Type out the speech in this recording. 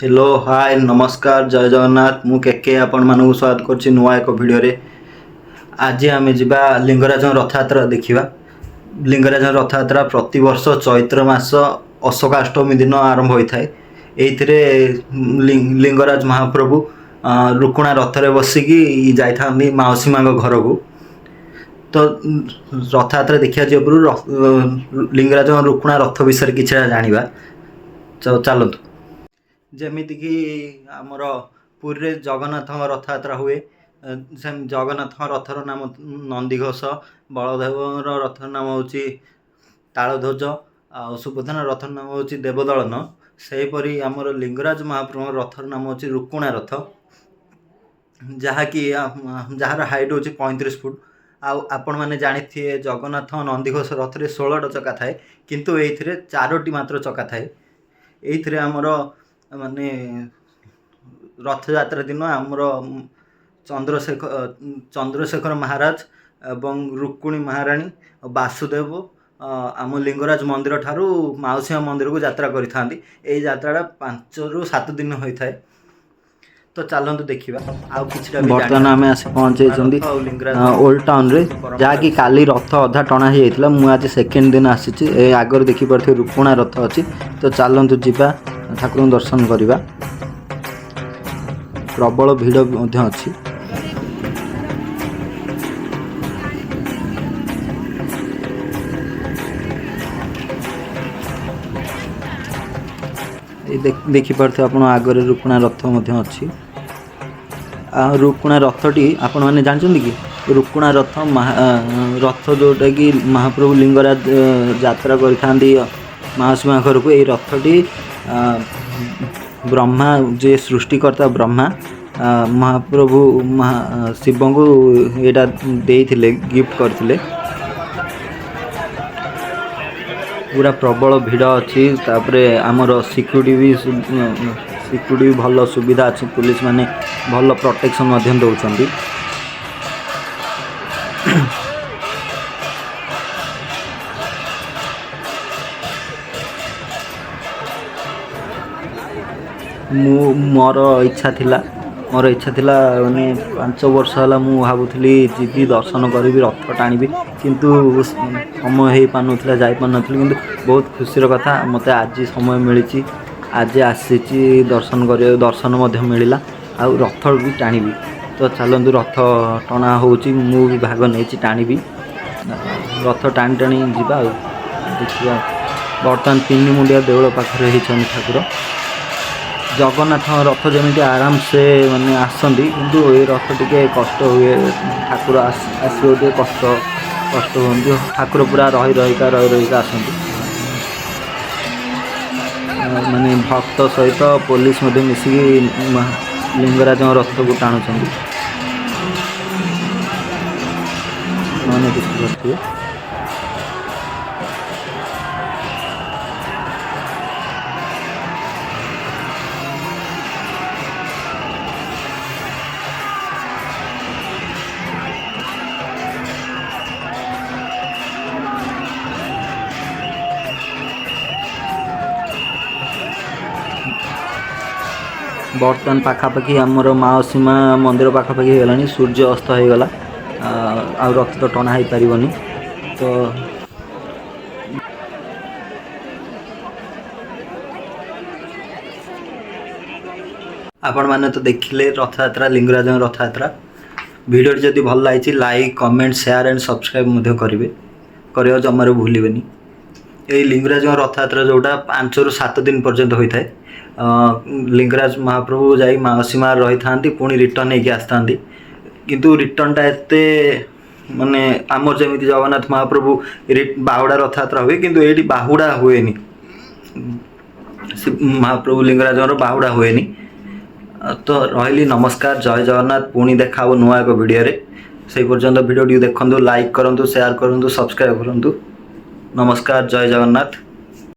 Hello, ହାଏ, ନମସ୍କାର, ଜୟ ଜଗନ୍ନାଥ। ମୁଁ କେକେ ଆପଣମାନଙ୍କୁ ସ୍ୱାଗତ କରୁଛି ନୂଆ ଏକ ଭିଡ଼ିଓରେ। ଆଜି ଆମେ ଯିବା ଲିଙ୍ଗରାଜଙ୍କ ରଥଯାତ୍ରା ଦେଖିବା। ଲିଙ୍ଗରାଜଙ୍କ ରଥଯାତ୍ରା ପ୍ରତିବର୍ଷ ଚୈତ୍ର ମାସ ଅଶୋକାଷ୍ଟମୀ ଦିନ ଆରମ୍ଭ ହୋଇଥାଏ। ଏଇଥିରେ ଲିଙ୍ଗରାଜ ମହାପ୍ରଭୁ ରୁକୁଣା ରଥରେ ବସିକି ଯାଇଥାନ୍ତି ମାଉସୀ ମାଙ୍କ ଘରକୁ। ତ ରଥଯାତ୍ରା ଦେଖିବା ଯିବା ପୂର୍ବରୁ ଲିଙ୍ଗରାଜଙ୍କ ରୁକୁଣା ରଥ ବିଷୟରେ କିଛିଟା ଜାଣିବା। ତ ଚାଲନ୍ତୁ। ଯେମିତିକି ଆମର ପୁରୀରେ ଜଗନ୍ନାଥଙ୍କ ରଥଯାତ୍ରା ହୁଏ, ଜଗନ୍ନାଥଙ୍କ ରଥର ନାମ ନନ୍ଦିଘୋଷ, ବଳଦେବର ରଥର ନାମ ହେଉଛି ତାଳଧ୍ୱଜ ଆଉ ସୁଭଦ୍ରା ରଥର ନାମ ହେଉଛି ଦେବଦଳନ। ସେହିପରି ଆମର ଲିଙ୍ଗରାଜ ମହାପ୍ରଭୁଙ୍କ ରଥର ନାମ ହେଉଛି ରୁକୁଣା ରଥ, ଯାହାକି ଯାହାର ହାଇଟ୍ ହେଉଛି 35 ଫୁଟ। ଆଉ ଆପଣମାନେ ଜାଣିଥିବେ, ଜଗନ୍ନାଥ ନନ୍ଦିଘୋଷ ରଥରେ 16ଟା ଚକା ଥାଏ, କିନ୍ତୁ ଏଇଥିରେ ଚାରୋଟି ମାତ୍ର ଚକା ଥାଏ। ଏଇଥିରେ ଆମର ମାନେ ରଥଯାତ୍ରା ଦିନ ଆମର ଚନ୍ଦ୍ରଶେଖର ମହାରାଜ ଏବଂ ରୁକ୍ମିଣୀ ମହାରାଣୀ, ବାସୁଦେବ ଆମ ଲିଙ୍ଗରାଜ ମନ୍ଦିର ଠାରୁ ମାଉସୀ ମା ମନ୍ଦିରକୁ ଯାତ୍ରା କରିଥାନ୍ତି। ଏଇ ଯାତ୍ରାଟା 5ରୁ 7 ଦିନ ହୋଇଥାଏ। ତ ଚାଲନ୍ତୁ ଦେଖିବା ଆଉ କିଛିଟା ବି ବର୍ତ୍ତମାନ ଜାଣିବା। ଆମେ ଆସି ପହଞ୍ଚିଯାଇଛନ୍ତି ରଥ ଆଉ ଲିଙ୍ଗରାଜ ଓଲ୍ଡ ଟାଉନରେ, ଯାହାକି କାଲି ରଥ ଅଧା ଟଣା ହେଇଯାଇଥିଲା। ମୁଁ ଆଜି ସେକେଣ୍ଡ ଦିନ ଆସିଛି। ଏ ଆଗରେ ଦେଖିପାରୁଥିବେ, ରୁକୁଣା ରଥ ଅଛି। ତ ଚାଲନ୍ତୁ ଯିବା, ଠାକୁରଙ୍କୁ ଦର୍ଶନ କରିବା। ପ୍ରବଳ ଭିଡ଼ ମଧ୍ୟ ଅଛି। ଏଇ ଦେଖିପାରୁଥିବେ ଆପଣ, ଆଗରେ ରୁକୁଣା ରଥ ମଧ୍ୟ ଅଛି। ଆଉ ରୁକୁଣା ରଥଟି ଆପଣମାନେ ଜାଣିଛନ୍ତି କି, ରୁକୁଣା ରଥ ରଥ ଯେଉଁଟାକି ମହାପ୍ରଭୁ ଲିଙ୍ଗରାଜ ଯାତ୍ରା କରିଥାନ୍ତି ମାଉସୀ ମା ଘରକୁ, ଏଇ ରଥଟି ବ୍ରହ୍ମା, ଯିଏ ସୃଷ୍ଟିକର୍ତ୍ତା ବ୍ରହ୍ମା, ମହାପ୍ରଭୁ ଶିବଙ୍କୁ ଏଇଟା ଦେଇଥିଲେ, ଗିଫ୍ଟ କରିଥିଲେ। ପୁରା ପ୍ରବଳ ଭିଡ଼ ଅଛି। ତାପରେ ଆମର ସିକ୍ୟୁରିଟି ବି ଭଲ ସୁବିଧା ଅଛି। ପୋଲିସ ମାନେ ଭଲ ପ୍ରୋଟେକ୍ସନ୍ ମଧ୍ୟ ଦେଉଛନ୍ତି। ମୁଁ ମୋର ଇଚ୍ଛା ଥିଲା, ମାନେ 5 ବର୍ଷ ହେଲା ମୁଁ ଭାବୁଥିଲି ଯିବି, ଦର୍ଶନ କରିବି, ରଥ ଟାଣିବି, କିନ୍ତୁ ସମୟ ହେଇପାରୁନଥିଲା, ଯାଇପାରୁନଥିଲି। କିନ୍ତୁ ବହୁତ ଖୁସିର କଥା, ମୋତେ ଆଜି ସମୟ ମିଳିଛି। ଆଜି ଆସିଛି ଦର୍ଶନ କରିବାକୁ। ଦର୍ଶନ ମଧ୍ୟ ମିଳିଲା ଆଉ ରଥ ବି ଟାଣିବି। ତ ଚାଲନ୍ତୁ, ରଥ ଟଣା ହେଉଛି, ମୁଁ ବି ଭାଗ ନେଇଛି, ଟାଣିବି ରଥ। ଟାଣି ଟାଣି ଯିବା ଆଉ ଦେଖିବା। ବର୍ତ୍ତମାନ ତିନି ମୁଣ୍ଡିଆ ଦେଉଳ ପାଖରେ ହେଇଛନ୍ତି ଠାକୁର। ଜଗନ୍ନାଥ ରଥ ଯେମିତି ଆରାମସେ ମାନେ ଆସନ୍ତି, କିନ୍ତୁ ଏ ରଥ ଟିକେ କଷ୍ଟ ହୁଏ। ଠାକୁର ଆସିବାକୁ ଟିକେ କଷ୍ଟ କଷ୍ଟ ହୁଅନ୍ତି। ଠାକୁର ପୁରା ରହି ରହିକା ରହି ରହିକା ଆସନ୍ତି। ମାନେ ଭକ୍ତ ସହିତ ପୋଲିସ ମଧ୍ୟ ମିଶିକି ଲିଙ୍ଗରାଜଙ୍କ ରଥକୁ ଟାଣୁଛନ୍ତି, ମାନେ ଦେଖିପାରୁଥିବେ। ବର୍ତ୍ତମାନ ପାଖାପାଖି ଆମର ମାଉସୀ ମା ମନ୍ଦିର ପାଖାପାଖି ହେଇଗଲାଣି। ସୂର୍ଯ୍ୟ ଅସ୍ତ ହେଇଗଲା, ଆଉ ରଥ ତ ଟଣା ହେଇପାରିବନି। ତ ଆପଣମାନେ ତ ଦେଖିଲେ ରଥଯାତ୍ରା, ଲିଙ୍ଗରାଜଙ୍କ ରଥଯାତ୍ରା। ଭିଡ଼ିଓଟି ଯଦି ଭଲ ଲାଗିଛି, like, comment, share and subscribe ମଧ୍ୟ କରିବେ, କରିବାକୁ ଜମାରୁ ଭୁଲିବେନି। ଏଇ ଲିଙ୍ଗରାଜଙ୍କ ରଥଯାତ୍ରା ଯେଉଁଟା 5ରୁ 7 ଦିନ ପର୍ଯ୍ୟନ୍ତ ହୋଇଥାଏ। ଲିଙ୍ଗରାଜ ମହାପ୍ରଭୁ ଯାଇ ମାଉସୀ ମା ରହିଥାନ୍ତି, ପୁଣି ରିଟର୍ନ ହେଇକି ଆସିଥାନ୍ତି। କିନ୍ତୁ ରିଟର୍ନଟା ଏତେ ମାନେ ଆମର ଯେମିତି ଜଗନ୍ନାଥ ମହାପ୍ରଭୁ ବାହୁଡ଼ା ରଥଯାତ୍ରା ହୁଏ, କିନ୍ତୁ ଏଇଠି ବାହୁଡ଼ା ହୁଏନି। ସେ ମହାପ୍ରଭୁ ଲିଙ୍ଗରାଜଙ୍କର ବାହୁଡ଼ା ହୁଏନି। ତ ରହିଲି, ନମସ୍କାର, ଜୟ ଜଗନ୍ନାଥ। ପୁଣି ଦେଖା ହେବ ନୂଆ ଏକ ଭିଡ଼ିଓରେ। ସେଇ ପର୍ଯ୍ୟନ୍ତ ଭିଡ଼ିଓଟିକୁ ଦେଖନ୍ତୁ, ଲାଇକ୍ କରନ୍ତୁ, ସେୟାର କରନ୍ତୁ, ସବସ୍କ୍ରାଇବ୍ କରନ୍ତୁ। ନମସ୍କାର, ଜୟ ଜଗନ୍ନାଥ।